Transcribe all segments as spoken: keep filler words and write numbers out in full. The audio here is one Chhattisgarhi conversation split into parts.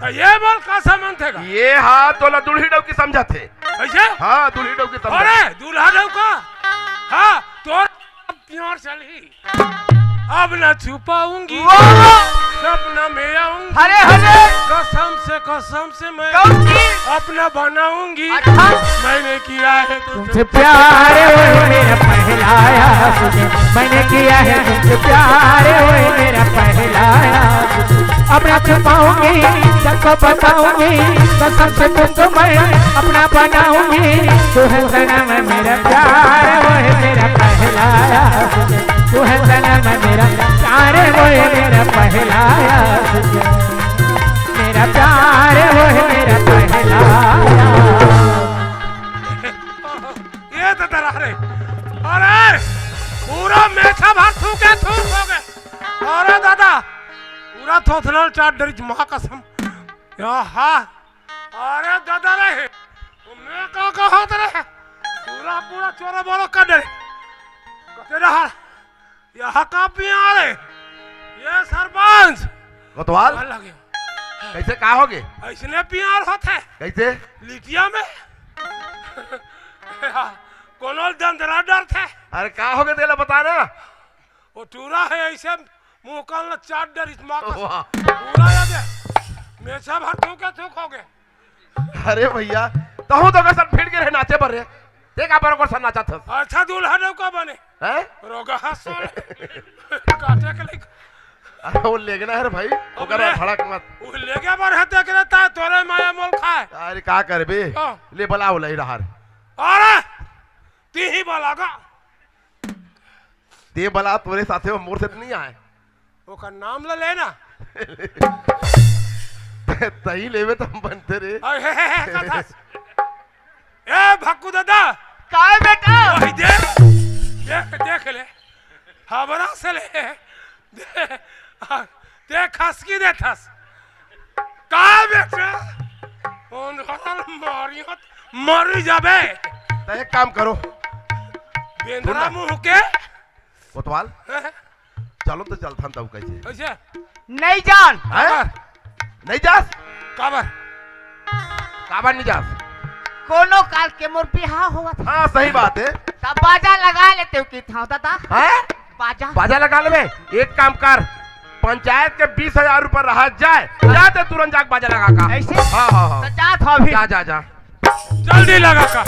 ये बोल, का समझ थे का? ये हा तोला दुल्ही डौकी समझत हे। ऐसे? हाँ, दुल्ही डौकी समझत हे। अरे, दूल्हा डौका? हाँ, तोर प्यार चलही। अब ना छुपाऊंगी, वाह! सपना में आऊंगी। अरे, अरे! कसम से, कसम से मैं कौन सी? अपना बनाऊंगी। अच्छा। मैंने किया है तुझसे प्यार, वो है मेरा पहला आशिक। मैंने किया है तुझसे प्यार, वो है मेरा पहला आशिक। अब ना छुपाऊंगी, सबको बताऊंगी, कसम से तुझको मैं अपना बनाऊंगी। तू है सनम मेरा प्यार, वो है मेरा पहला आशिक। तू है सनम मेरा प्यार, वो है मेरा पहला आशिक। मेरा प्यार, वो है मेरा पहला आशिक। ये तो डरा रे। अरे, पूरा मेछा भर थूके थूक हो गए। अरे दादा, पूरा थोथनल चाट डरिस, माँ कसम। आहा, अरे दादा रे, मैं का कहत रे? पूरा, पूरा चोरा बोरा कर डरे। कते रहा? यहाँ का पिया रे? ये सरपंच। कोतवाल? कोतवाल लगे। कैसे, का होगे? ऐसने पियार होथे। कैसे? लिटिया में। कोनो दंदरा डरथे। अरे का होगे तेला बता ना। वो टूरा है ऐसे मुंह कान ला चाट डरिस माँ का। वाह। पूरा याद है। मेछा भर थूके थूक हो गए। अरे भैया, तहूँ तो ओकर संग भिड़ गे रहे नाचे बर रे। ते काबर ओकर संग नाचत हस? अच्छा, दूल्हा डौका बने। हैं? रोगहा साले। काटे के लइक। अरे वो लेगना है रे भाई, ओकर अबे, भड़क मत। वो लेगे बर है, देख रे, ता तोरे माया मोल खाए। अरे का करबे? हाँ। ले बला, वो लई रहा रे। अरे, ती ही बला गा। ते बला, तोरे साथे वो मोर से तो नहीं आए। ओकर नाम ला लेना। तही लेबे त हम बनते रे। अरे, हे, हे, हे, कथस। ए, भक्कू दादा। काय बेटा? वही दे। देख, देख ले। हमरा से ले। दे। आ, ते खसकी देथस। काय बेटा? उन घरल मारियत मरी जाबे। त एक काम करो। बेंदरा सुन ना। मुंह के। कोतवाल, हैं? चलो तो चलथन तब कैसे? कैसे? नहीं जान। हैं? काबर? नहीं जास? काबर? काबर नहीं जास? कोनो काल के मोर बिहाव होवत हे। हाँ, सही बात है। तब बाजा लगा लेते हो कि था दादा? हैं? बाजा। बाजा लगा लेबे? एक काम कर, पंचायत के बीस हजार रुपया रहा जाए, जाते तुरंत जाके बाजा लगा का। ऐसे? हाँ, हाँ, हाँ। तो जात हो अभी। जा, जा, जा। जल्दी लगा का।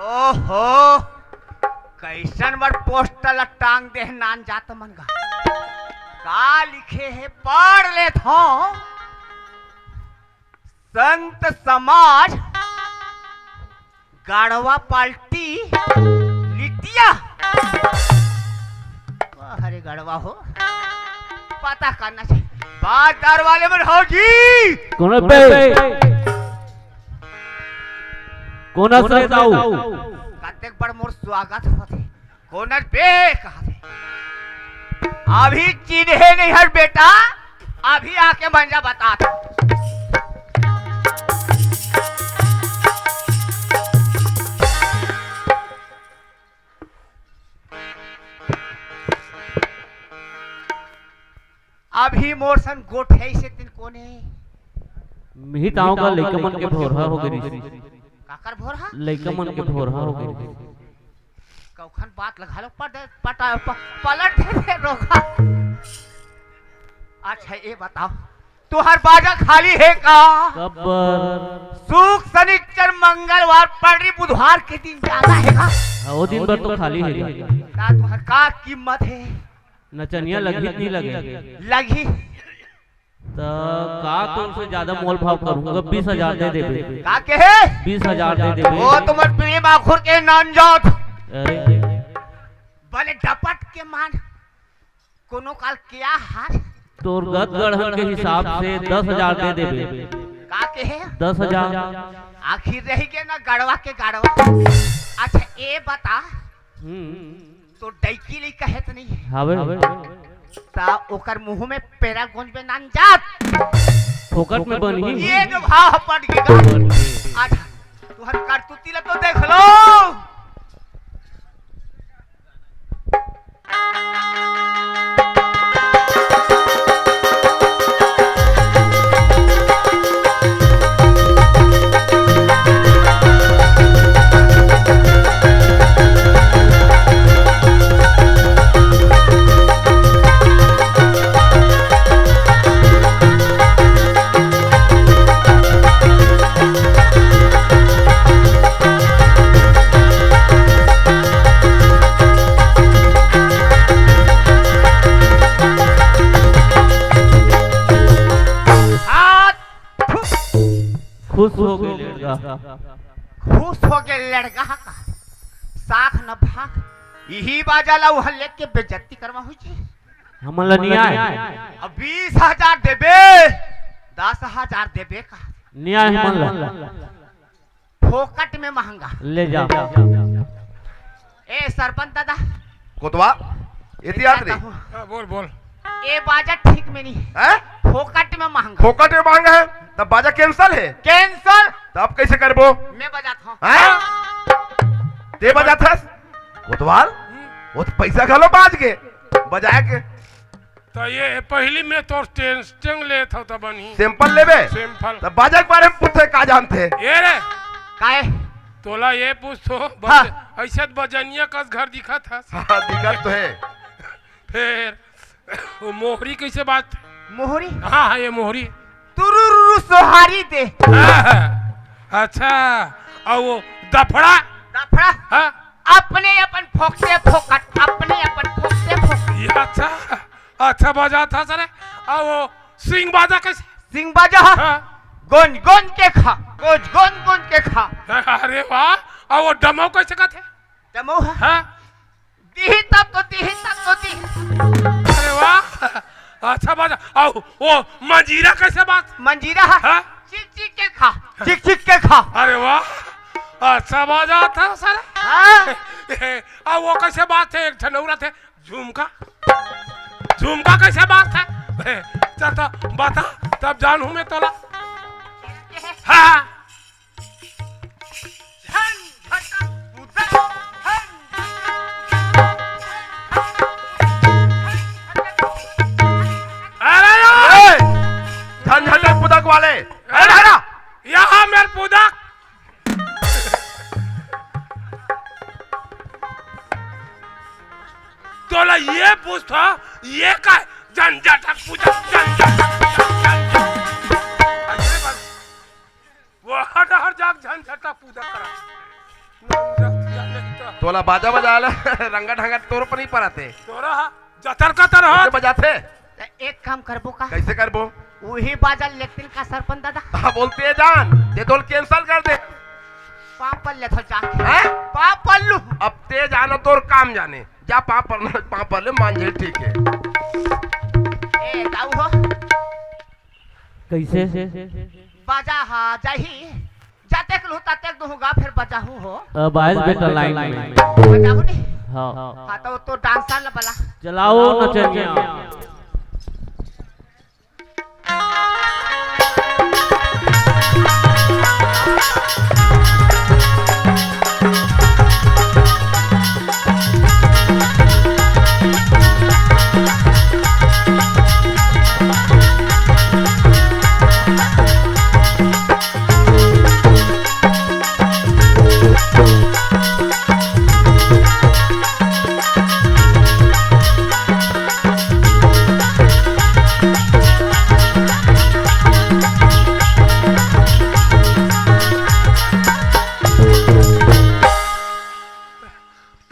ओहो, कैसन बड़ पोस्टर ला टांग दे हे नान जात मन का। का लिखे हे, पढ़ लेत हो। संत समाज गढ़वा पार्टी लिटिया। अरे गढ़वा हो, पता करना चाहिए। बाजार वाले मन हो जी। कोना पे? कोना से दाऊ? कतेक बड़ मोर स्वागत होथे। कोनर बे कहा थे? अभी चिन्हे नहीं हर बेटा, अभी आके मंजा बता। अभी मोर सन गोठे से दिन कोने। मिहिताओं का लइका मन के भोरहा हो गई। काकर भोरहा? लइका मन के भोरहा हो गई। कौखन बात लगा लो, पट-, पटा-, प-, पलट दे रे रोका। अच्छा, ये बताओ, तुहर बाजा खाली है का? कब्बर। सुख, शनिचर, मंगलवार, पंडरी, बुधवार के दिन ज्यादा है का? हाँ, वो दिन भर तो खाली है। का तुहर का कीमत है? नचनिया लगही कि नहीं लगे? लगही। त का तुमसे ज्यादा मोल भाव करूंगा, बीस हजार दे देबे। का कहे? बीस हजार दे देबे। वो तुम्हर पीढ़ी माखुर के नान जात। अरे। बले डपट के मान। कोनो काल क्या हार? तोर गत गढ़न के हिसाब से दस हजार दे देबे। का कहे? दस हजार। आखिर रही के ना गड़वा के गड़वा। अच्छा, ये बता। हम्म। तो डैकी लइका हे त नहीं हे? हावे। ता ओकर मुंह में पेरा गुंजबे नान जात। फोकट में बनही। ये जो भाव पट के गा। अच्छा, तुहर करतूती ला तो देख लो। खुश हो गे लड़का। खुश हो गे लड़का का साख न भाग। इही बाजा ला उहा लेके बेइज्जती करवाहूं जी। हमन ला नियाय। अब बीस हजार देबे, दस हजार देबे का? नियाय हमन ला। फोकट में महंगा। ले जा। ए सरपंच दादा। कोतवाल, एती आत रे। हाँ, बोल, बोल। ए बाजा ठीक में नहीं। हैं? फोकट में महंगा। फोकट में महंगा है, तब बाजा cancel है। Cancel? तब कैसे करबो? मैं बजात हूँ। हैं? ते बजात हस? कोतवाल, वो तो पैसा घलो बाज के बजाए के। तो ये पहली में तोर टेंस्टिंग लेत हव त बनी। Sample लेबे? Sample। त बाजा के बारे में पूछे का जानथे? ये रे। काहे? तोला ये पूछ तो बज-, हाँ। ऐसे त बजनिया कस घर दिखत हस। हाँ, दिखत तो है। फिर वो मोहरी कैसे बात? मोहरी? हाँ, हाँ, ये मोहरी। तुरुरु सोहारी दे। हाँ, हाँ। अच्छा, और वो दफड़ा? दफड़ा? हाँ। अपने अपन फोकटे फोकट, अपने अपन फोकटे फोकट। ये अच्छा, अच्छा बजात हस रे। और वो सिंग बाजा कैसे? सिंग बाजा? हाँ। गोंज गोंज के खा, गोंज गोंज गोंज के खा। अरे वाह, और वो डमऊ कैसे कहथे? डमऊ? हाँ। दिही तब तो दिही, तब तो दिही। अरे वाह, अच्छा बाजा। और वो मंजीरा कैसे बात? मंजीरा? हाँ? चिक चिक के खा, चिक चिक के खा। अरे वाह, अच्छा बाजा था साला। हाँ। और वो कैसे बात है, एक ठन और थे, झुमका। झुमका कैसे बात है? चल तो बता, तब जानहूं मैं तोला। हाँ। अरे यार! ए, झंझटक पुदक वाले, ए, हरा! यहाँ मेर पुदक। तोला ये पूछत हंव, ये का झंझटक पुदक, झंझटक पुदक, झंझटक। अरे बाबू, वो हर हर जाग झंझटक पूजा करा। तोला बाजा बजाए ला रंगा ढंगा तोर पर नहीं परत हे। तोरा हा जतर कतर हा। कैसे बजाथे? त एक काम करबो का? कैसे करबो? उही बाजा लेतिन का सरपंच दादा? हाँ, बोलते जान, ये तोल cancel कर दे। पाँव पर ले थो जाके। हैं? पाँव पर लू। अब ते जानो तोर काम जाने। जा पाँव पर, पाँव पर ले मान जे, ठीक है। ए, ताऊ हो। कैसे? बाजा हा जाही, जातेक लूँ, तातेक दूँगा, फिर बजाहूँ हो। अब आइस बेटा लाइन में। बजाहूँ नहीं? हाँ। हाँ, तो, तो डांसर ला बला। चलाओ नचनिया।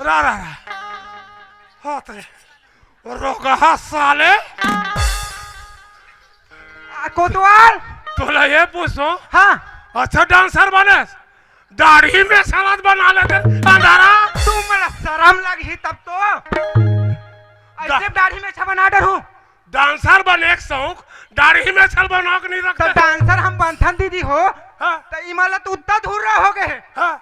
रा, रा, रा। हाथ रे। रोगहा साले। आ, कोतवाल। तोला ये पूछो। हाँ। अच्छा डांसर बने। दाढ़ी में सलाद बना लेते अंधारा। तू मला शरम लगही तब तो। ऐसे दा- दाढ़ी में अच्छा बना डरहूँ। डांसर बने के शौक, दाढ़ी में छल बना के नहीं तो रखते। डांसर हम बनथन दीदी हो, हाँ। तो इमला तो उत्ता धुर्रा हो गए। हाँ।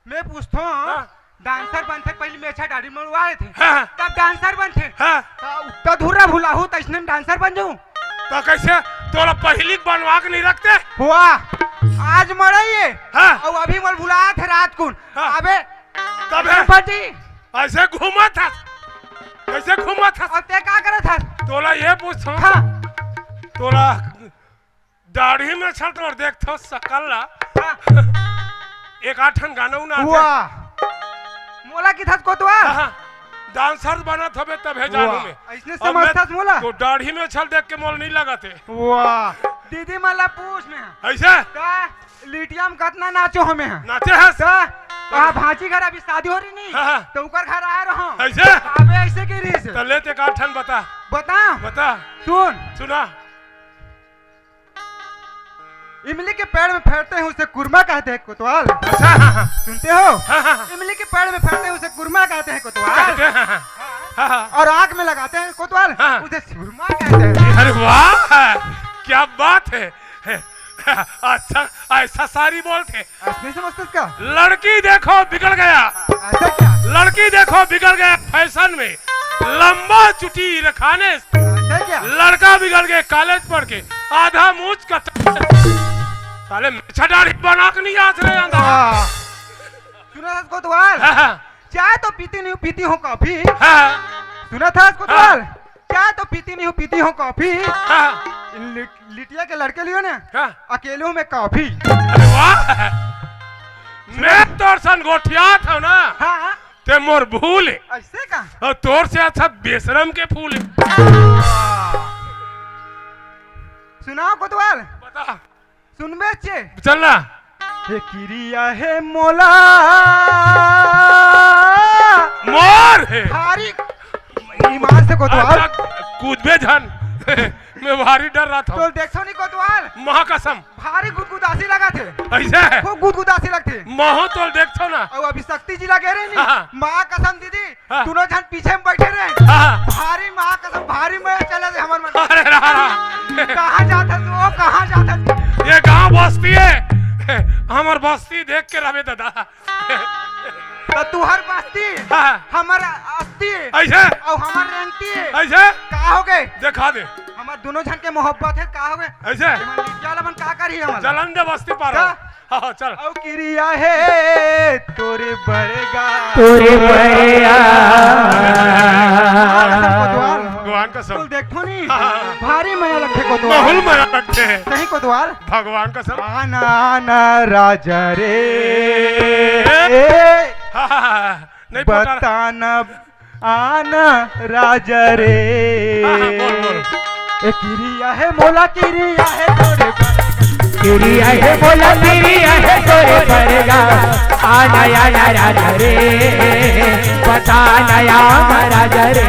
मैं पूछथो, हाँ। डांसर बनथे पहले मेछा दाढ़ी मड़वा लेथे, हाँ। तब डांसर बनथे। हाँ। तो उत्ता धुर्रा भुलाहू तो इसने डांसर बन जाऊं। तो कैसे तोला पहली बनवा के नहीं रखते? हुआ, आज मड़ई है। हाँ। और अभी मोल भुलाया थे रात कुन। हाँ। अबे तब है। बटी। ऐसे घूमा था, कैसे घूमा था? और ते का करत हस? तोला ये पूछो। हाँ। तोला दाढ़ी में छल तोर देखथो सकल ला। हाँ। एक आठ ठन गाना उना आथे। वाह। मोला किथस कोतवाल? हाँ, हाँ। डांसर बनत हबे तभे जानू वाह। मैं। ऐसने अब मैं समझथस मोला? तो दाढ़ी में छल देख के मोल नहीं लगत हे। वाह। दीदी मला पूछ मैं। ऐसे? का? लिटिया में कतना नाचो हमें हैं। नाचे हस? तो, तो आ, भांची घर अभी शादी हो रही नहीं? हाँ, हाँ। तो ओकर घर आए रहो। ऐसे? अबे ऐसे की रीस। तो ले ते का ठन बता। बता। बता। सुन। सुना। इमली के पेड़ में फैरते हैं, उसे कुरमा कहते हैं कोतवाल। अच्छा, हाँ, हाँ। सुनते हो? हाँ, हाँ, हाँ। इमली के पेड़ में फैरते हैं, उसे कुरमा कहते हैं कोतवाल। कहते हैं, हाँ, हाँ। हाँ, हाँ। और आग में लगाते हैं कोतवाल, हाँ। उसे सुरमा कहते हैं। अरे वाह, क्या बात है। अच्छा, ऐसा शायरी बोलथे। असली समझथस का? लड़की देखो बिगड़ गया। ऐसा क्या? लड़की देखो बिगड़ गया फैशन में, लंबा चुटी रखाने से। ऐसा क्या? लड़का बिगड़ गया कॉलेज पढ़ के, आधा मूछ का। साले मेछा दाढ़ी बना के नहीं आत रहे अंदर। हाँ। सुनथस कोतवाल? हाँ, हाँ। चाय तो पीती नहीं हूँ, पीती हूँ कॉफी। हाँ। सुनथस कोतवाल? हाँ। चाय तो पीती नहीं हूँ, पीती हूँ कॉफी। हाँ। लिट-, लिटिया के लड़के लियो ना, हाँ। अकेले हूँ मैं काफी। अरे वाह, मैं तोर सन गोठियात हूँ ना, हाँ। ते मोर भूल है। ऐसे का? और तोर से अच्छा बेशरम के फूल है। सुनाओ कोतवाल। बता। सुनबे चे? चल ना। हे किरिया हे मोला। मोर हे। भारी ईमान से कोतवाल। अच्छा, कूदबे झन। मैं भारी डर रहा था। तो देखो नहीं कोतवाल। माँ कसम। भारी गुदगुदासी लगा थे। ऐसे है? खूब गुदगुदासी लगथे। महू तो देखो ना। और अभी शक्ति जी लगे रहे नहीं। हाँ। माँ कसम दीदी, हाँ। दोनों झन पीछे में बैठे रहे। हाँ। भारी माँ कसम, भारी मया चला दे हमर मन। अरे रहा, रहा। कहाँ जात हस वो, कहाँ जात हस? ये गांव बस्ती है, हमर बस्ती देख के रहबे दादा। तो तुहर बस्ती, हाँ। हमर अस्ती, ऐसे? और हमर रेंगती, ऐसे? का हो गए? देखा दे। हमर दोनों झन के मोहब्बत है, का हो गए? ऐसे? हमर लिखिया ला मन का करी हमर? जलन दे बस्ती पार का? हो। हाँ, हाँ, चल। औ किरिया हे तोरे बरगा। तोरे बरगा। भगवान कसम। तू देखो नी, हाँ, हाँ। भारी मया लगथे कोतवाल। बहुत मया लगथे। सही कोतवाल। भगवान कसम। आना, आना राजा रे। ए। हाँ, हाँ, हाँ, हाँ। नहीं पता। बताना आना राजा रे। हाँ, हाँ, बोल, बोल। ए किरिया हे मोला, किरिया हे तोरे बरगा। किरिया हे मोला, किरिया हे तोरे बरगा। आना, आना राजा रे, बताना आना राजा रे।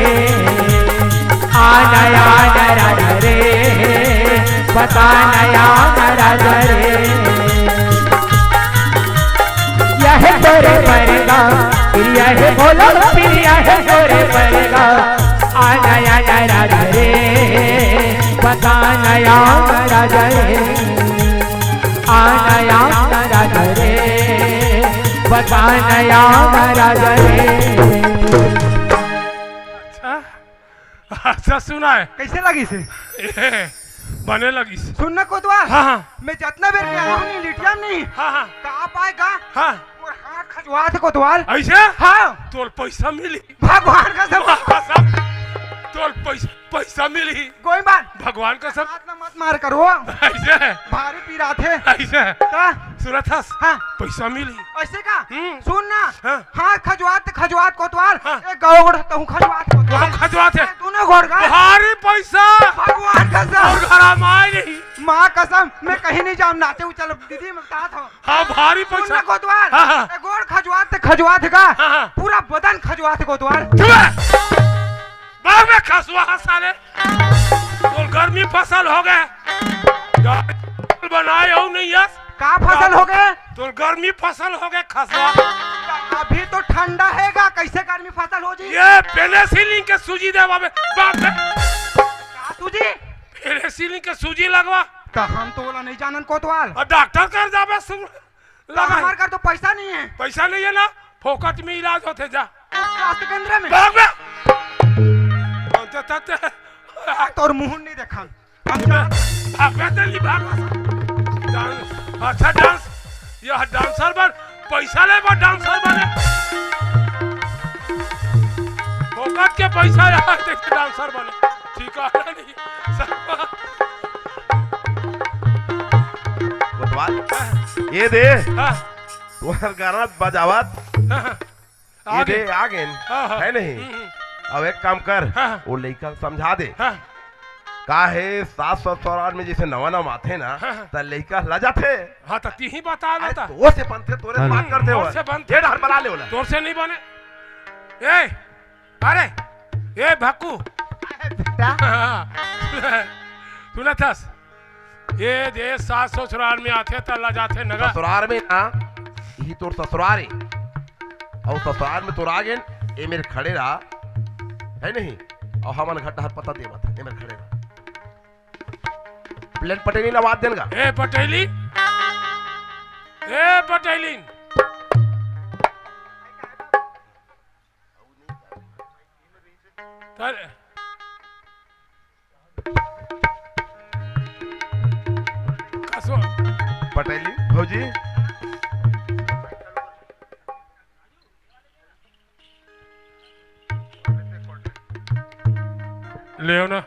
आना, आना राजा रे, बताना आना राजा रे। यह तोरे बरगा, प्रिया हे बोलो, प्रिया हे तोरे बरगा। आना, आना राजा रे, बताना आना राजा रे। आना, आना राजा रे, बताना आना राजा रे। अच्छा, अच्छा सुना है। कैसे लगिस? ए, बने लगिस। सुन ना कोतवाल। हाँ, हाँ। मैं जतना बेर के आया हूँ नहीं, लिटिया नहीं। हाँ, हाँ। का पाए का? हाँ। मोर हाथ खजवाथे कोतवाल। ऐसे? हाँ। तोर पैसा मिली। भगवान कसम। कसम। तोर पैसा, पैसा मिली। कोई बात। भगवान कसम। हाथ ना मत मार करो। ऐसे? भारी पीराथे। ऐसे? का? सुनत हस? हाँ। पैसा मिली। ऐसे का? हम्म। सुन ना। हाँ। हाथ खजवात, खजवात कोतवाल। हाँ। ए गोड़ तहूँ खजवात कोतवाल। तहूँ खजवात हे। ए दोनों गोड़ का। भारी पैसा। भगवान कसम। और घर माय नहीं। माँ कसम, मैं कहीं नहीं जाम नाचे उचल दीदी, मैं बतात हूँ। हाँ, भारी सुन पैसा। ना कोतवाल। हाँ, हाँ। ए गोड़ खजवात, खजवात का। हाँ, हाँ। पूरा बदन खजवात कोतवाल। चुप है। बाग में खसवा साले। तोर गर्मी फसल हो गए। बनाए हो नहीं यस। का फसल हो गए? तोर गर्मी फसल हो गए खसवा। अभी तो ठंडा हैगा, कैसे गर्मी फसल हो जी? ये पेनिसिलिन के सूजी देवाबे, बाप रे। का सूजी? पेनिसिलिन के सूजी लगवा। तो हम तो ओला नहीं जानन कोतवाल। और डॉक्टर कर जाबे सुन। तो लगा है। हमारे घर तो पैसा नहीं है। पैसा नहीं है ना, फोकट में इलाज होते जा। स्वास्थ्य केंद्र में। भाग बे। कौन थे तते? तोर मुंह नहीं देखा। हम जा- भाग बे, जल्दी भाग। डांस, अच्छा डांस, यह डांसर बन, पैसा ले बा डांसर बने। फोकट के पैसा यहाँ देख डांसर बने, ठीक है नहीं? कोतवाल, हाँ। ये दे। हाँ। तोहर गाना बजावत। हाँ, हाँ। ये आ दे, गए। आ गए। हाँ, हाँ। है नहीं? हम्म, हम्म। अब एक काम कर, हाँ, हाँ। वो लइका समझा दे। हाँ। का है, सास ससुराल में जैसे नवा नवा आथे ना, हाँ, हाँ। त लइका ला जाथे। हाँ, त तीही बता अरे, देता। तो से बनथे, तोरे से हाँ। बात करथे तोर हो। से बनथे। ये डहर बला ले ओला। तोर से नहीं बने। ए, अरे, ए भक्कू। बेटा। हाँ, सुनत हस? ये दे सास ससुराल में आथे त लजाथे न गा। ससुराल में ना, यही तोर ससुराल हे। अउ ससुराल में तोर आ गेन, ए मेर खड़े रहा, हे नहीं? अउ हमन घर डहर पता देवत हे, ए मेर खड़े रहा। प्लेन पटेली ना बात देन गा। ए पटेली, ए पटेली। तर कसो। पटेली भौजी। लेव ना।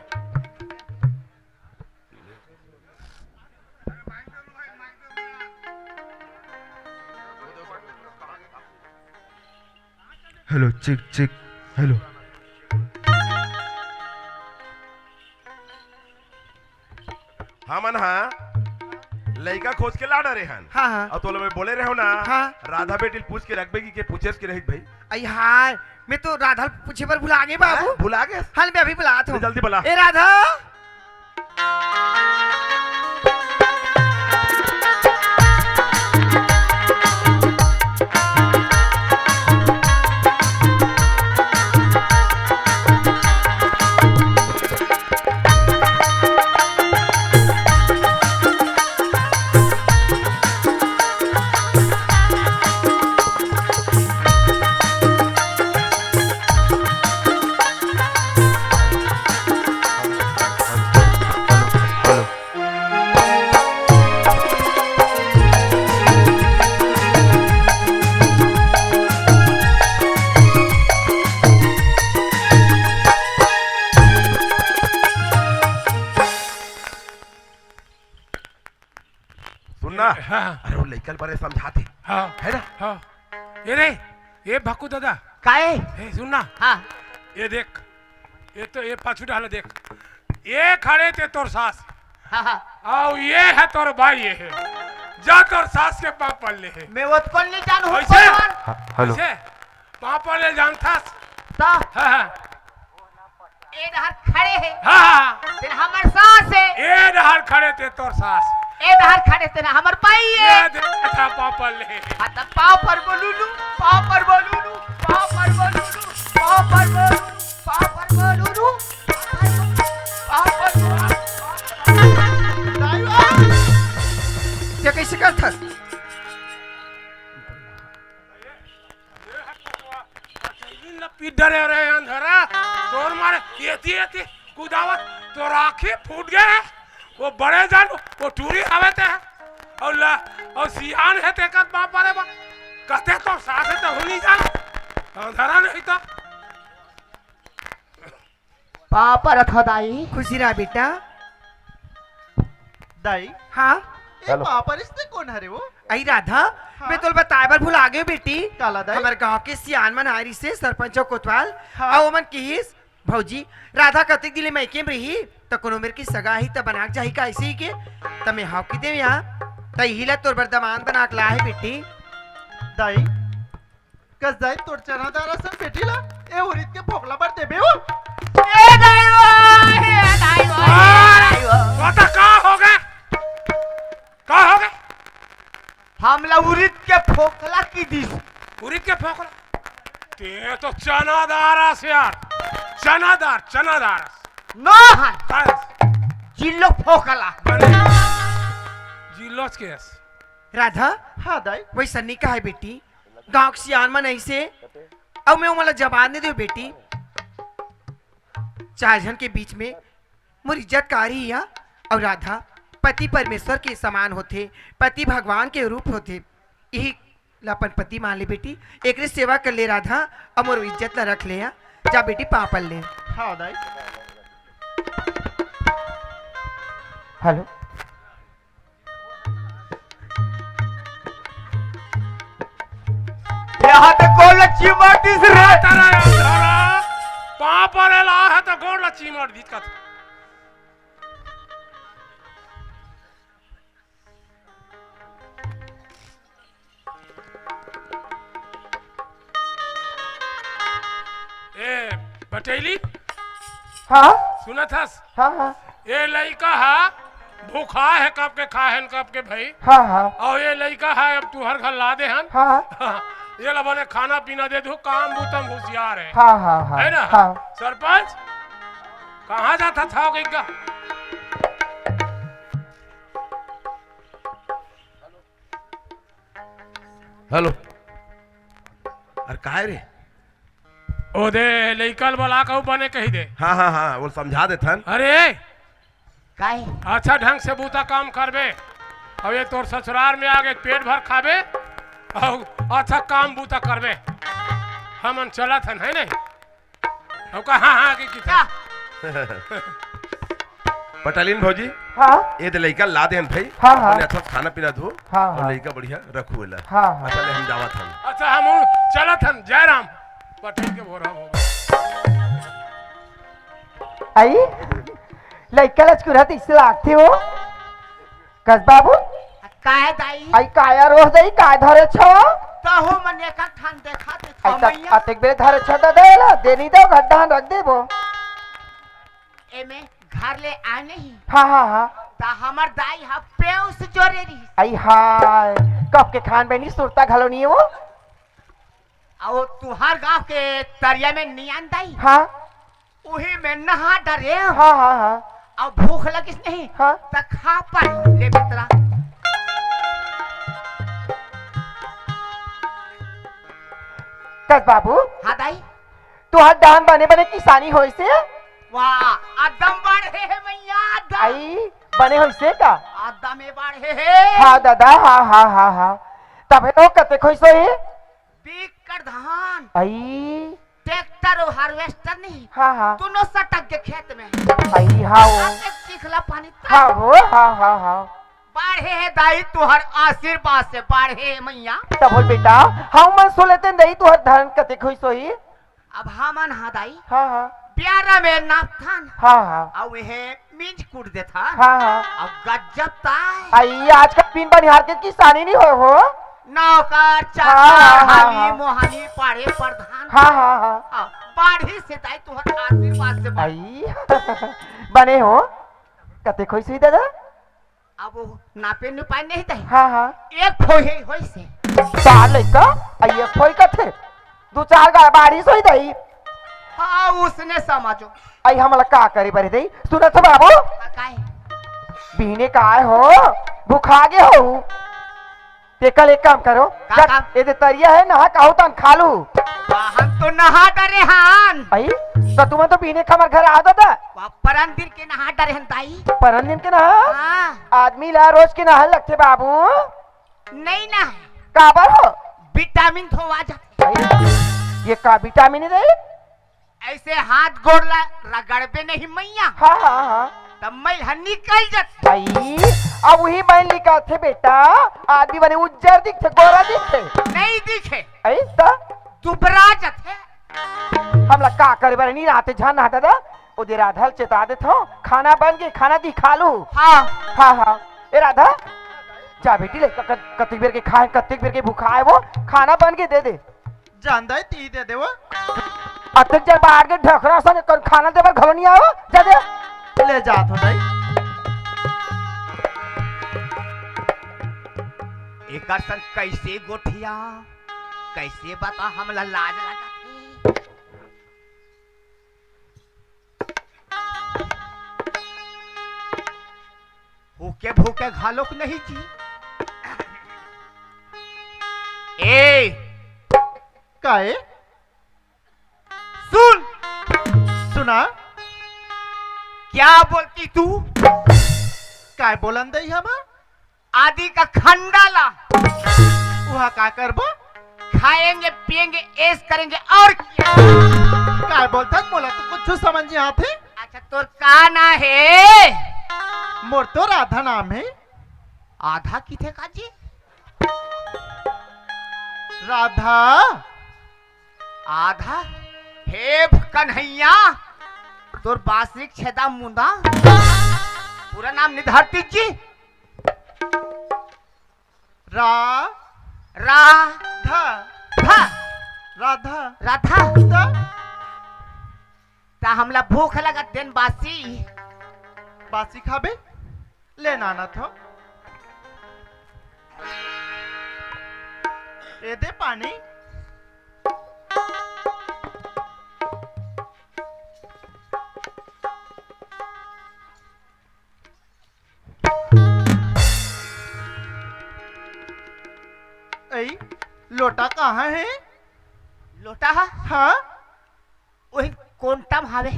Hello, check, check, hello. हमन हा लइका खोज के ला डरे हन। हाँ, हाँ। अउ तोला मैं बोले रहेंव ना, हाँ। राधा बेटी ल पूछ के रखबे कि के पूछेस के रहित भाई। अई हाय, मैं तो राधा ल पूछे बर भुला गे बाबू। हैं? भुला गे? हाँ, मैं अभी बुलात हूँ। जल्दी बुला। ए राधा। सुन ना। हाँ। अरे वो लइका ल बरे समझाथे। हाँ। है ना? हाँ। ए रे, ए भक्कू दादा। काहे? ए सुन ना। हाँ। ए देख, ए तो ए पाछू डाल देख। ए खड़े ते तोर सास। हाँ, हाँ। अउ ए हे तोर बाई, ए हे। जा तोर सास के पाँव पर ले हे। मैं ओतको ल नइ जानहूँ, कइसे? कोन हर? हाँ, हेलो। कइसे? पाँव पर ले जानथस? त? हाँ, हाँ। ए डहर खड़े हे। हाँ, हाँ। तेन हमर सास हे। ए डहर खड़े ते तोर सास। ए डहर खड़े तेन हमर बाई हे। ए दे, अच्छा, पाँव पर ले। हाँ, त पाँव पर बोलू लू, पाँव पर बोलू लू, पाँव पर बोलू लू, पाँव पर बोलू, पाँव पर बोलू लू, पाँव पर बोलू। दाई बा। ते कइसे करथस? पीट डरे रे अंधरा, तोर मारे एती एती कुदावत तोर आँखी फूट गे। वो बड़े जान, वो टूरी हवे ते, अउ ला, अउ सियान हे ते कत बाप रे बा, कते तो सास हे ते हो नहीं जान, अंधरा नहीं तो। पाँव परत हँव दाई। खुशी रहा बेटा। दाई। हाँ? ए हेलो। पाँव परिस ते कोन हरे वो? अई राधा, हाँ? मैं तोला बताए बर भुला गेंव बेटी। काला दाई? हमर गाँव के सियान मन आए रिहिसे, सरपंच अउ कोतवाल। हाँ। अउ ओमन किहिस, भौजी, राधा कतेक दिन ले मइके म रही, त कोनो मेर के सगा ही त बना के जाही का अइसे ही के। त मैं हव कहि देंव या, त इही ला तोर बर दमांद बना के लाए हँव बेटी। दाई, कस जाए तोर चना दार असन बेटी ला, ए उरिद के फोकला बर देबे हो। ए दाई ओ, ए दाई ओ, ए दाई ओ। पता का होगे? का होगे? हमला उरिद के फोकला कहि दिस। उरिद के फोकला? ते तो चना दार अस यार। चना दार, चना दार अस। नो हन। का अस? जिल्लो फोकला। बने। जिल्लोच के अस। राधा? हाँ दाई। वइसन नइ कहय बेटी। गाँव के सियान मन अइसे, अउ मैं ओमन ला जबान दे देंव बेटी। चार झन के बीच में मोर इज्जत का रही हे? अउ राधा, पति परमेश्वर के समान होथे, पति भगवान के रूप होथे। इही ला अपन पति मान ले बेटी, एकरे सेवा कर ले राधा, अउ मोर इज्जत ला रख ले। जा बेटी, पाँव पर ले। हाँ दाई। हेलो। यहाँ ते कोन ल चिमटिस रे? तारा अंधारा, पाँव परे ला हे त गोड़ ल चिमट दिस कथे। ए, पटेली? हाँ? सुनत हस? हाँ, हाँ। ए लइका हा भूखा हे कब के, खाए हन कब के भाई। हाँ, हाँ। अउ ये लइका हे, अब तुहर घर ला दे हन। हाँ। ये ला बने खाना पीना दे दू, काम बूता म हुसियार हे। हाँ, हाँ, हाँ, हे ना? हाँ। सरपंच, कहाँ जात हस कहिके? हेलो। अरे काय रे? ओ दे, लइका ल बला कहूँ बने कही दे। हाँ, हाँ, हाँ, वो समझा देथन। अरे! काय? अच्छा ढंग से बूता काम करबे, अउ ये तोर ससुरार में आगे पेट भर खाबे, अउ अच्छा काम बूता करबे। हमन चलत हन, हे नहीं? अउ का, हाँ, हाँ, के, के, का? पटालिन भौजी, हाँ? ये दे लइका ला दे हन भाई, हाँ, हाँ। अपने अच्छा खाना पीना दो, हाँ, अउ हाँ। लइका बढ़िया रखू एला। हाँ, हाँ। अच्छा, ले हम जावत हन। अच्छा, हम चलत हन, जय राम। पटेल के भोरा हो। आई, लइका लचकुरा तइसे लागथे हो। कस बाबू? काय दाई? आई, काय रोह दई, काय धरे छो? तहु मन एक ठन देखा दे आई, छो त-, मैया। अतेक बेर धरे छो दादा, एला देनी दो, घड्डा हन रख देबो। एमे घर ले आए नहीं। हाँ, हाँ, हाँ। त हमर दाई ह पेउस जोरे रहिस। आई हाय, कब के खान बनी सुरता घलो नहीं हो। अउ तुहार गांव के तरिया में नियान दाई। हाँ। उही में नहा डरे। हाँ, हाँ, हाँ। अउ भूख लगिस नहीं। हाँ। त खा पाई ले बेतरा। कस बाबू। हाँ दाई। तुहार धान बने बने किसानी होइसे? वाह, अदम बाढ़े हे मैया, अदम। आई, बने होइसे का? अदम ए बाढ़े हे। हाँ दादा, हाँ, हाँ, हाँ, हाँ। तभे तो कतेक होइस होही? बीकट धान। आई। ट्रैक्टर अउ हार्वेस्टर नहीं। हाँ, हाँ। दोनों सटक के खेत में। आई, हाँ वो। अतेक चिखला पानी। हाँ वो, हाँ, हाँ, हाँ। बाढ़े हे दाई, तुहर आशीर्वाद से बाढ़े हे मैया। तब बोल बेटा, हम मन सो लेते दाई, तुहर धान कतेक होइस होही? अब हमन हा दाई, हाँ, हाँ। प्यारा में नापथन। हाँ, हाँ। अउ इहे मिंज कूट देथन। हाँ, हाँ। अब गजब ताय। आई, आजकल बिन बनिहार के किसानी नहीं होय हो। नौकर, चाकर, हाँ, हाँ, हाँ, हमी, हाँ। मोहनी, पाड़े, प्रधान। हाँ, हाँ, हाँ। अब बाढ़ी से दाई तुहर आशीर्वाद से बाढ़ी। आई, बने हो। कतेक होइस होही दादा? अब वो नापे नुपाए नहीं दही। हाँ, हाँ। एक फोही होइसे। चार लइका, आ एक फोही कथे। दू चार गाय बाढ़िस होही दही। हाँ, उसने समझो। आई हमला का करे बर दही? सुनत हो बाबू? हाँ, काहे? बिहने काय हो? भुखा गे हो? तेकर एक काम करो। का जा, काम? ए दे तरिया हे, नहा के आव तहन खा लू। हम तो नहा डरे हन। आई, त तुमन तो बिहने के हमर घर आ दादा। परन दिन के नहा डरे हन दाई। परन दिन के नहा? हाँ। आदमी ला रोज के नहा लगथे बाबू। नहीं नहाय। काबर हो? विटामिन खोवा जाथे। अरे, ये का विटामिन हे रे? ऐसे हाथ गोड़ ला रगड़बे नहीं मैया। हाँ, हाँ, हाँ। तब मैल ह निकल जाथे। भाई, अब वही मैल निकलथे बेटा, आदमी बने उज्जर दिखथे, गोरा दिखथे। नहीं दिखे। अरे, त? दुबरा जाथे। हमला का करे बर नी राते झन नहा दादा, ओ दे राधा ल चेता देथव, खाना बन गे, खाना दिखा लू। हाँ। हाँ, हाँ। ए राधा, जा बेटी ले, क-, क-, कतेक बेर के खाए, कतेक बेर के भुखाए वो, खाना बन गे, दे दे। जान दाई, ती दे दे वो। अतेक जब बाहर के ढेखरा सन, कौन खाना दे बर घलो नी आए वो, जा दे। ले जात हो दाई। एकर संग कैसे गोठिया? कैसे बता, हमला लाज लगत हे। भूखे भूखे घालोक नहीं जी। ए, काए? सुन। सुना। क्या बोलती तू? काय बोलन दई हमा? आदि का खंडा ला। उहा का करबो? खाएंगे, पिएंगे, ऐश करेंगे और क्या? काय बोलथस? मोला तो कुछ समझ नहीं आथे। अच्छा, तोर का ना हे? मोर तो राधा नाम हे। आधा किथे का जी? राधा। आधा? हे कन्हैया, तोर बांसुरी के छेदा मुंदा। पूरा नाम निधरती जी। रा। रा। धा। धा। राधा। राधा। धा। ता हमला भूख लगत देन बासी। बासी खाबे? ले नाना थो। ए दे पानी। ए, लोटा कहाँ हे? लोटा हा? हाँ। वही कोंटा म हावे।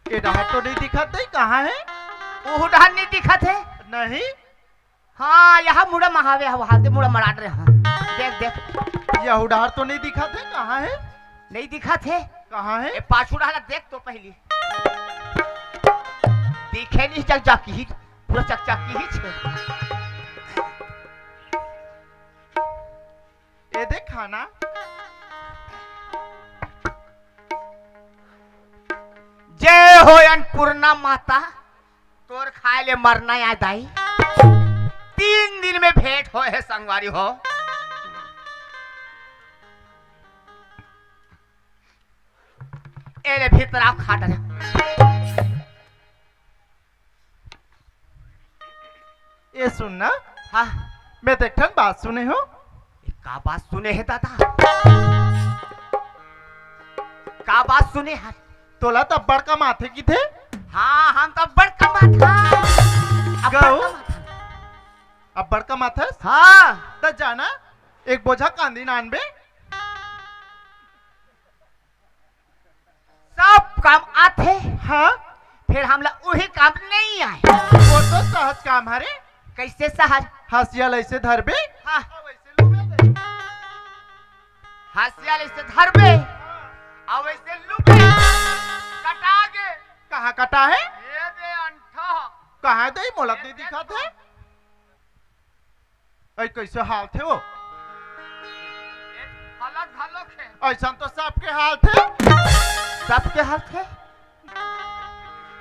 ए डहर तो नहीं दिखत हे, कहाँ हे? ओहू डहर नहीं दिखत हे। नहीं। हाँ, यहाँ मुड़ा म हावे, वहाँ ते मुड़ा मराट रहे। हाँ, देख, देख। यहू डहर तो नहीं दिखत हे, कहाँ हे? नहीं दिखत हे। कहाँ हे? ए, पाछू डहर देख तो पहली। दिखे नहीं, चकचकी ही, पूरा चकचकी ही छे। ए दे खाना। जय हो अन्नपूर्णा माता, तोर खाए ले मरना आय दाई। तीन दिन में भेंट होय हे संगवारी हो। ए ले भीतर आ, खा डरे। ए सुन ना। हाँ। मैं तो एक ठन बात सुने हो। ए, का बात सुने हे दादा? का बात सुने हे? तोला तो अब्बड़ कमाथे किथे। हाँ, हम तो अब्बड़ कमाथा। अब्बड़ गऊ? कमाथा। अब्बड़ कमाथस? हाँ। त जाना, एक बोझा कांदी नानबे। सब काम आथे। हाँ। फिर हमला उही काम नहीं आय। वो तो सहज काम हरे। कैसे सहज? हंसिया ल ऐसे धरबे। हाँ। अउ ऐसे लुबे दे। हंसिया ल ऐसे धरबे। अउ ऐसे लुबे। कटा गे। कहाँ कटा हे? ये दे अंठा। कहाँ दे? मोला ये नहीं दे दिखत तो। हे। ऐ कैसे हालथे वो? हालत घलो खे। ऐसन तो सबके हालथे। सबके हालथे?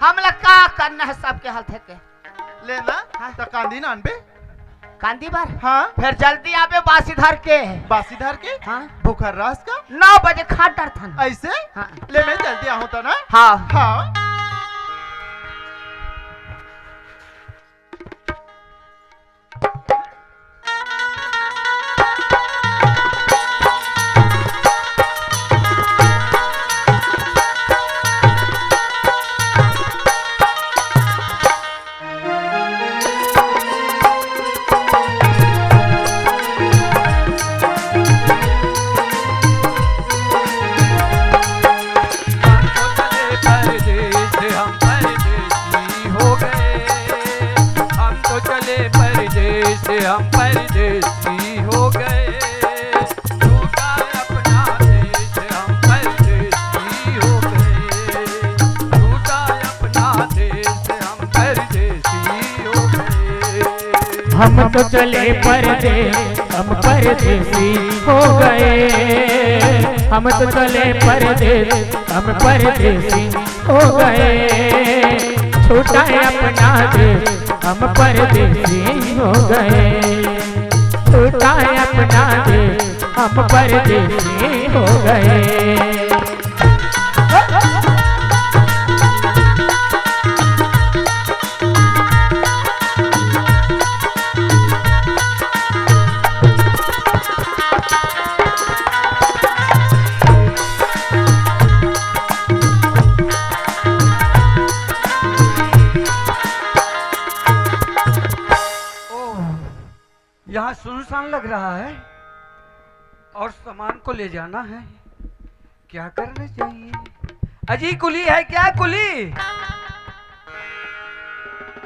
हमला का करना हे सबके हालथे के? ले ना, हाँ। त कांदी नानबे। कांदी बर? हाँ। फिर जल्दी आबे बासी धर के। बासी धर के? हाँ। भूखर रहस का? नौ बजे खा डरथन। ऐसे? हाँ। ले मैं जल्दी आहूँ त ना। हाँ। हाँ। परदेस, हम परदेसी हो गए, हम तो चले परदेस, हम परदेसी हो गए। छूटा अपना देश, हम परदेसी हो गए। छूटा अपना देश, हम परदेसी हो गए। हम तो चले परदेस, हम परदेसी हो गए। हम तो चले परदेस, हम परदेसी हो गए। छूटा अपना देश, हम परदेसी हो गए। छूटा अपना देश, हम परदेसी हो गए। ओह, यहाँ सुनसान लग रहा है और सामान को ले जाना है। क्या करना चाहिए? अजी, कुली है क्या, कुली?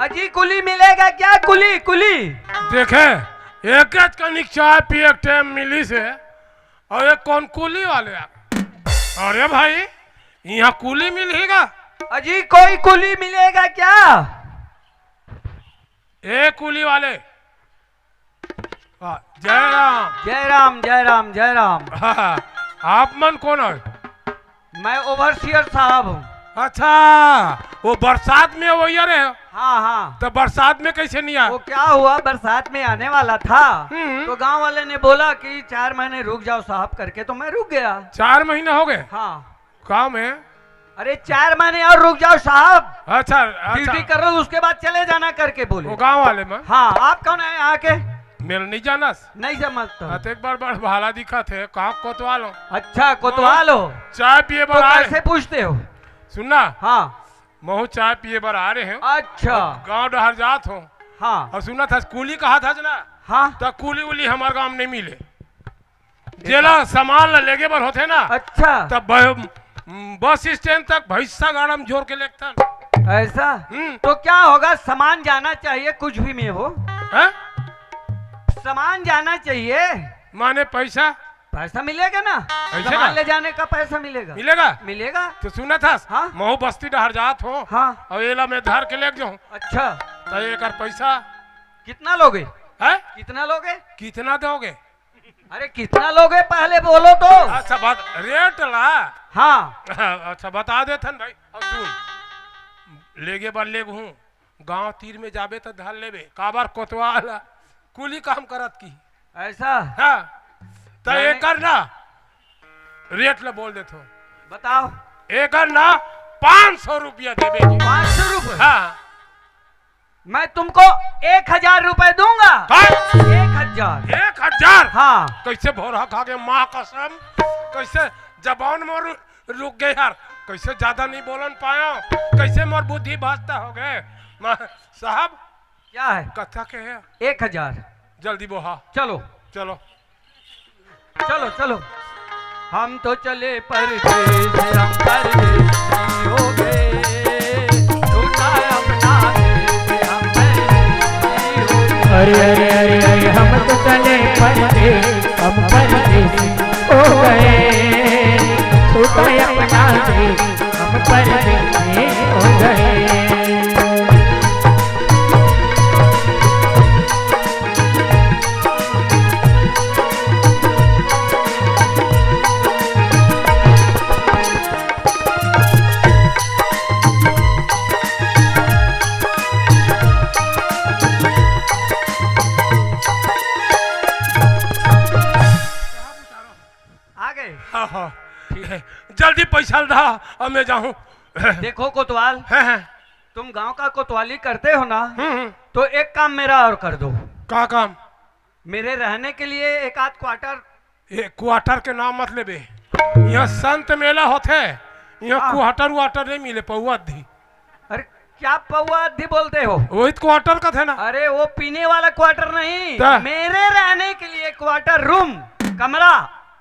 अजी, कुली मिलेगा क्या, कुली, कुली? देखे, एक कनिक चाय पिए के टाइम मिलिस हे, अउ ये कोन कुली वाले आ? अरे भाई, इहाँ कुली मिलही गा? अजी, कोई कुली मिलेगा क्या? ए कुली वाले, हाँ, जय राम। जय राम, जय राम, जय राम। हाँ, आप मन कोन हे? मैं overseer साहब हूँ। अच्छा, वो बरसात में वो ये रहे। हाँ, हाँ। तो बरसात में कैसे नहीं आया? वो क्या हुआ, बरसात में आने वाला था, हम्म। तो गांव वाले ने बोला कि चार महीने रुक जाओ साहब करके, तो मैं रुक गया। चार महीने हो गए? हाँ। काम है? अरे, चार महीने और रुक जाओ साहब। अच्छा, अच्छा। ड्यूटी कर लो, उसके बाद चले जाना करके बोले। वो गांव वाले में? हाँ, आप कौन है यहाँ के? मेरे नहीं जानस। नहीं समझता। हाँ, तो एक बार बड़ भाला दिखा थे, कहाँ कोतवाल हो? अच्छा, कोतवाल हो? चाय पिए तो बर आ रहे। कैसे पूछते हो? सुनना। हाँ। महू चाय पिए बर आ रहे हो। अच्छा। गांव डहर जात हो। हाँ। और सुना था, कूली कहा था ना? हाँ। तो कूली उली हमारे गांव में नहीं मिले। जेला सामान ला लेगे बर होथे ना, अच्छा। तब ब-, बस स्टैंड तक भैंसा गाड़ा में जोर के लेगथन। ऐसा? हम्म। तो क्या होगा, सामान जाना चाहिए, कुछ भी में हो। हैं? सामान जाना चाहिए। माने पैसा? पैसा मिलेगा ना, पैसा सामान ना? ले जाने का पैसा मिलेगा। मिलेगा? मिलेगा। तो सुना था, हाँ? महू बस्ती डहर जात हो, हाँ। और एला मैं धर के लेग जाऊं। अच्छा। तो एकर पैसा? कितना लोगे? हैं? कितना लोगे? कितना दोगे? अरे, कितना लोगे, पहले बोलो तो। अच्छा, बात रेट ला। हाँ। अच्छा, बता देथन भाई। अब सुन, लेगे बर लेगहूँ, गांव तीर में जाबे तो धर लेबे, काबर कोतवाल कूली काम करत की। ऐसा? हाँ। तो मैंने एकर ना रेट ला बोल देथो। बताओ। एकर ना पाँच सौ रुपया देबे जी। पाँच सौ रुपये? हाँ। मैं तुमको एक हजार रुपए दूंगा। का? एक हजार। एक हजार? हाँ। कैसे भोरहा खा के, माँ कसम, कैसे जबान में रु-, रुक गए यार, कैसे ज्यादा नहीं बोलन पाया, कैसे मोर बुद्धि भ्रष्ट हो गए। माँ साहब, क्या है? कथा के है? एक हजार। जल्दी बोहा। चलो। चलो। चलो, चलो। हम तो चले परदेस, हम परदेसी हो गए। टूटा अपना देश, हम परदेसी हो गए। अरे, अरे, अरे, अरे, हम तो चले परदेस, हम परदेसी हो गए। टूटा अपना देश, हम परदेसी हो गए। आ गए? हाँ, हाँ। ठीक। जल्दी पैसा ला, अब मैं जाऊँ। देखो कोतवाल, हैं, हैं। तुम गांव का कोतवाली करते हो ना, हम्म, हम्म। तो एक काम मेरा और कर दो। का काम? मेरे रहने के लिए एक आध क्वार्टर। ए, क्वार्टर के नाम मत लेबे। यहाँ संत मेला होथे, यहाँ हाँ। क्वार्टर वाटर नहीं मिले, पौवा अद्धी। अरे, क्या पौवा अद्धी बोलते हो? वही तो क्वार्टर का थे ना। अरे, वो पीने वाला क्वार्टर नहीं, क्या? मेरे रहने के लिए क्वार्टर, रूम, कमरा,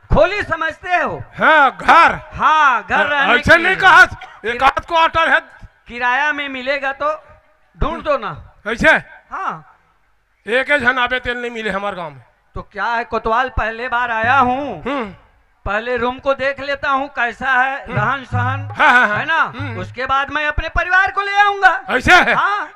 खोली समझते हो? हाँ, घर। हाँ, घर रहने ऐसे के नहीं लिए। कहा, एक आध क्वार्टर है। किराया में मिलेगा तो ढूंढ दो ना। कैसे? हाँ। एक ही झन आबे तेल नहीं मिले हमारे गांव में। तो क्या है कोतवाल, पहले बार आया हूँ, हम्म। पहले रूम को देख लेता हूँ कैसा है, हम्म। रहन सहन, हाँ, हाँ, हाँ। है ना? हम्म। उसके बाद मैं अपने परिवार को ले आऊंगा। ऐसे है? हाँ।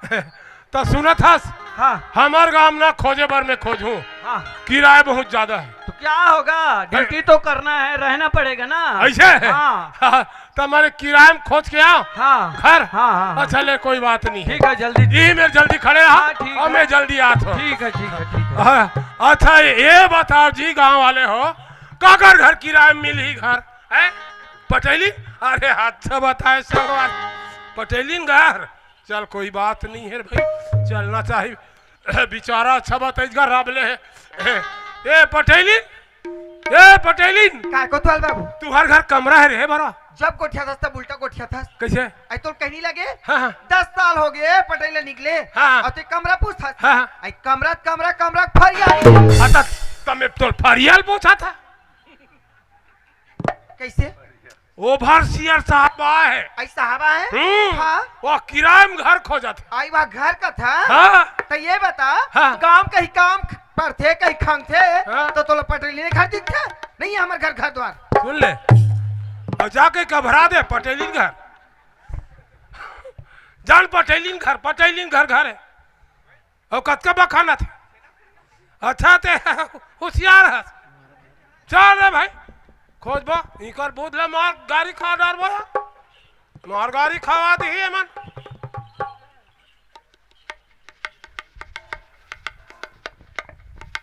तो सुनत हस, हाँ। हमार गांव ना खोजे बर मैं खोजहूँ। हाँ। किराया बहुत ज्यादा है। तो क्या होगा, ड्यूटी तो करना है, रहना पड़ेगा ना। ऐसे है? हाँ। हाँ, तो हमारे किराया में खोज के आओ। हाँ। घर? हाँ, हाँ, हाँ। अच्छा, ले, कोई बात नहीं है। ठीक है, जल्दी। यही में जल्दी खड़े रहा हाँ, ठीक और है। मैं जल्दी आता हूँ। ठीक है, ठीक है, ठीक है। हाँ, अच्छा, ये बताओ जी, गांव वाले हो, काकर घर किराया में मिलही घर? हैं? पटेली? अरे, अच्छा बताए संगवारी, पटेली घर। चल, कोई बात नहीं है भाई, चलना चाहिए। बेचारा अच्छा बताइस घर राबले है। ए, ए, पटेली, ए, पटेलिन। काय कोतवाल बाबू? तुहर घर कमरा है रे बड़ा। जब गोठियाथस तब उल्टा गोठियाथस। कैसे? आई तोर कहनी लगे? हाँ, हाँ। दस साल हो गए पटेल निकले। हाँ, हाँ। और ते कमरा पूछथस। हाँ, हाँ। आई कमरा, कमरा, कमरा फरियाल। अच्छा, तमे तोर फरियाल पूछा था? कैसे? ओवरसियर साहब आए हैं। आई साहब आए हैं? हम्म। हाँ। वो किराया में घर खोजत है। आई वह घर का था? हाँ। तो ये बता, हाँ। गांव कहीं काम पड़थे, कहीं खंगथे, हाँ। तो तोला पटेली नहीं घर दिखथे? नहीं है हमारे घर, घर द्वार। सुन ले, और जाके घबरा दे पटेली घर। जान पटेली घर, पटेली घर, घर है। अउ कतका बखानत हे। अच्छा ते होशियार हस। चल रे भाई, खोजबो, इकर बूथ ले मार गारी खा डारबो या। मार गारी खवा दिही एमन।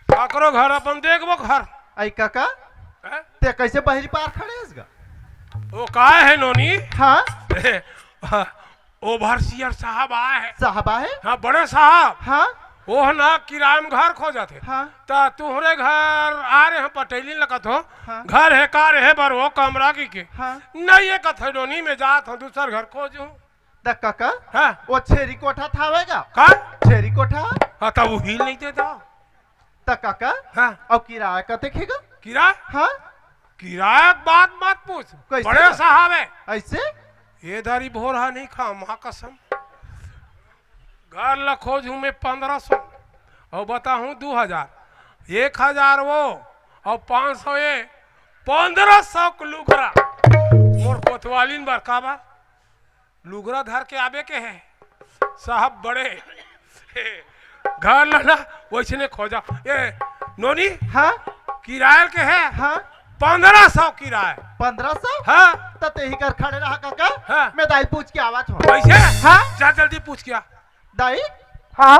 काकरो घर अपन देखबो घर। आई काका, हैं? ते कैसे बहरी पार खड़े हस गा? वो काय हे नोनी? हाँ। ओवरसियर साहब आय हे। साहब आय हे? हाँ, बड़े साहब। हाँ। वो ना किराया में घर खोजत हे। हाँ। त तुहरे घर आय रहेंव, पटेली लगत हो। हाँ। घर हे का रे हे बर वो कमरा की के? हाँ। नहीं, ये कथे नोनी, मैं जात हंव दूसर घर खोजहूँ। त कका, हाँ। वो छेरी कोठा थावेगा? का? छेरी कोठा? हाँ, त वो ही नहीं देता। त कका, हाँ। अउ किराया कतेक हे गा? किराया? हाँ। किराया के बात मत पूछ। कैसे बड़े गा? साहब हे। ऐसे? ये दारी भोर हा नहीं खा, माँ कसम। घर ला खोजहूँ मैं पंद्रह सौ, अउ बताहूँ दू हजार। एक हजार वो, अउ पाँच सौ ये, पंद्रह सौ के लुगरा। मोर कोतवालिन बर का बा? लुगरा धर के आबे के हे। साहब बड़े घर ला ना वैसने खोजा। ए, नोनी, हाँ? किराया के हे? हाँ। पंद्रह सौ किराया। पंद्रह सौ? हाँ। त तेही कर खड़े रहा कका। हाँ। मैं दाई पूछ के आवत हंव। कैसे? हाँ। जा जल्दी पूछ के आ। दाई? हाँ।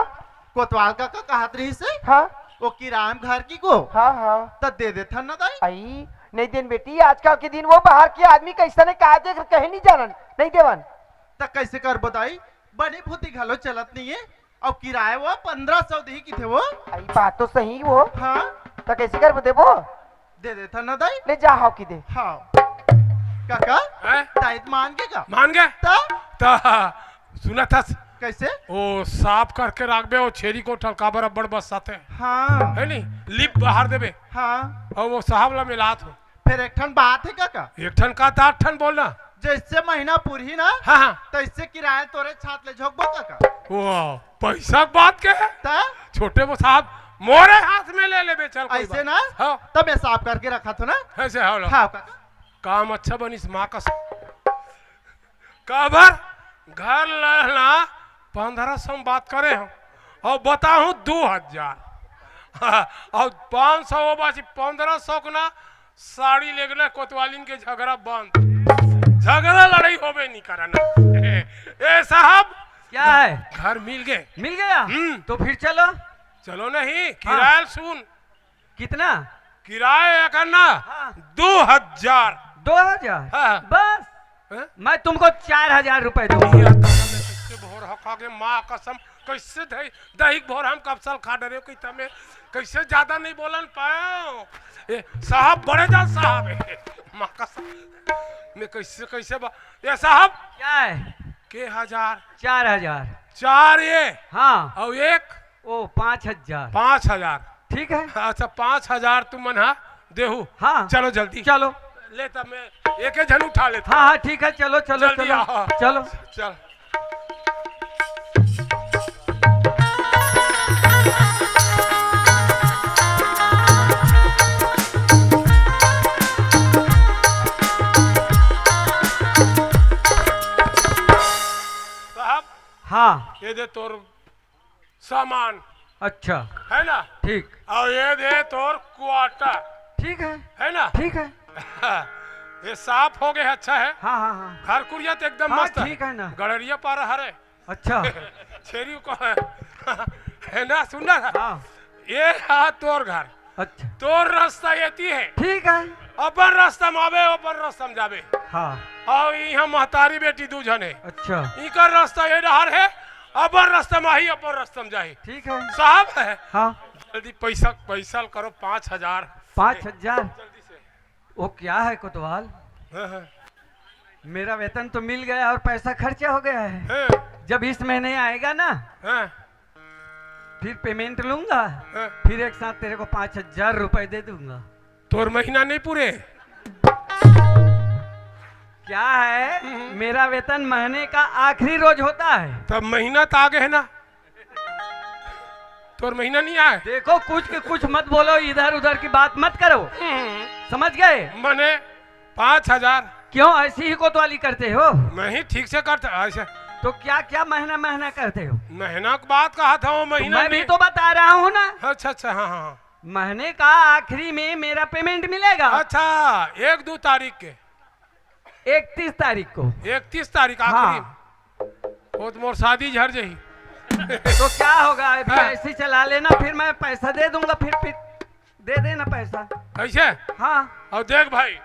कोतवाल कका कहत रहिस हे? हाँ। वो किराया में घर की गो? हाँ, हाँ। त दे देथन ना दाई? अई, नहीं देन बेटी, आजकल के दिन वो बाहर के आदमी कैसन हे, का देख, कहीं नहीं जानन, नहीं देवन। त कैसे करबो दाई? बनी भूती घलो चलत नहीं हे, अउ किराया वो पंद्रह सौ दिही किथे वो। अई, बात तो सही वो। हाँ। त कैसे करबो, देबो? दे देथन ना दाई? ले जा, हव कि दे। हाँ। कका, हैं? दाई त मान गे का? मान गे? त? त सुनत हस? कैसे? ओ साफ करके राखबे, ओ छेरी कोठा ल, काबर अब्बड़ बस्साथे। हाँ। हे नी? लिप बहार देबे। हाँ। अउ वो साहब ला मिलात हंव। फेर एक ठन बात हे कका। एक ठन का, त आठ ठन बोल ना। जइसे महीना पुरही ना, हाँ, हाँ। तइसे किराया तोरे छात ले झोंकबो कका। वो पैसा के बात के हे? त? छोटे वो साहब, मोरे हाथ में ले लेबे, चल कोई ऐसे बात। ना? हाँ। त मैं साफ करके रखत हंव ना। ऐसे, हाँ, लो। हाँ, कका। काम अच्छा बनिस, माँ कसम। काबर? घर ला ना पंद्रह सौ में बात करे हंव, अउ बताहूँ दू हजार। अउ पाँच सौ वो बाची, पंद्रह सौ के ना साड़ी लेगना, कोतवालिन के झगड़ा बंद। झगड़ा लड़ाई होबे नहीं करना। ए साहब। क्या है? घर मिल गे। मिल गया? हम्म। तो फिर चलो। चलो नहीं, हाँ। किराया सुन। कितना? किराया एकर ना? हाँ। दू हजार। दू हजार? हाँ। बस? हैं? मैं तुमको चार हजार रुपए दूंगा। ये दादा, मैं कैसे भोर हका गे, माँ कसम, कैसे दही, दही के भोर हम कब साल खा डरे हो, कि तमे कैसे ज्यादा नहीं बोलन पायो। ए, साहब, बड़े जान साहब हे। माँ कसम, मैं कैसे, कैसे बा-, ये साहब। क्या है? के हजार? चार हजार। चार ये? हाँ। अउ एक? ओ, पाँच हजार। पाँच हजार। ठीक है। अच्छा, पाँच हजार तुमन हा देहू। हाँ। चलो जल्दी। चलो। ले, तब मैं एक एक झन उठा लेता। हाँ, हाँ, ठीक है, चलो, चलो, जल्दी चलो। आओ। चलो। चल। साहब, हाँ। ये दे तोर सामान। अच्छा। है ना? ठीक। अउ ये दे तोर quarter। ठीक है। है ना? ठीक है। ये साफ हो गए, अच्छा है। हाँ, हाँ, हाँ। घर कुरिया तो एकदम हाँ, मस्त है। ठीक है ना। गड़रिया पारा हरे। अच्छा। छेरी को है। है ना? सुन ना। हाँ। ये हा तोर घर। अच्छा। तोर रास्ता एती हे। ठीक है। अपन रास्ता में आबे, अपन रास्ता में जाबे। हाँ। अउ इहाँ महतारी बेटी दू झन हे। अच्छा। इकर रास्ता ये डहर हे, अपन रास्ता में आही, अपन रास्ता में जाही। ठीक है। साहब है। हाँ। जल्दी पैसा, पैसा करो, पाँच हजार। पाँच हजार? जल्दी से। वो क्या है कोतवाल? हाँ, हाँ। मेरा वेतन तो मिल गया और पैसा खर्चा हो गया है। हाँ। जब इस महीने आएगा ना, हाँ। फिर payment लूंगा, हाँ। फिर एक साथ तेरे को पाँच हजार रुपए दे दूंगा। तोर महीना नहीं पूरे? क्या है, हम्म। मेरा वेतन महीने का आखिरी रोज होता है। तब महीना तो आगे है ना, तोर महीना नहीं आए। देखो, कुछ के कुछ मत बोलो, इधर उधर की बात मत करो। हम्म। समझ गए? मने पाँच हजार। क्यों ऐसी ही कोतवाली करते हो? मैं ही ठीक से करता, ऐसे। तो क्या, क्या महीना महीना करते हो? महीना की बात कहा था, वो महीना मैं भी नहीं। तो बता रहा हूँ ना। अच्छा, अच्छा, हाँ, हाँ, हाँ। महीने का आखिरी में मेरा payment मिलेगा। अच्छा, एक दो तारीख के। इकतीस तारीख को। इकतीस तारीख आखिरी। हाँ। वो तो मोर शादी झर जाही। तो क्या होगा, अभी हाँ। ऐसे ही चला लेना, फिर मैं पैसा दे दूंगा, फिर, फिर दे देना पैसा। कैसे? हाँ। अउ देख भाई,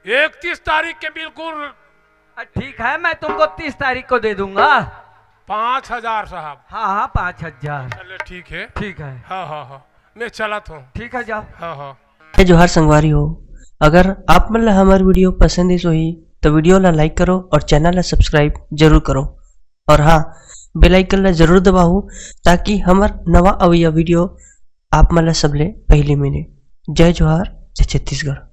इकतीस तारीख के बिल्कुल। ठीक है, मैं तुमको तीस तारीख को दे दूंगा। पाँच हजार साहब। हाँ हाँ, पाँच हजार। चले, ठीक है। ठीक है। हाँ हाँ हाँ, मैं चलत हूँ। ठीक है, जाओ। हाँ हाँ। जय जोहार संगवारी हो, अगर आप मन ला हमर वीडियो पसंद आइस होही तो वीडियो ला लाइक करो और चैनल ला सब्सक्राइब जरूर करो। और हाँ, बेल आइकन ला जरूर दबाहू, ताकि हमर नवा अवइया वीडियो आप मन ला सबले पहली मिले। जय जोहार, जय छत्तीसगढ़।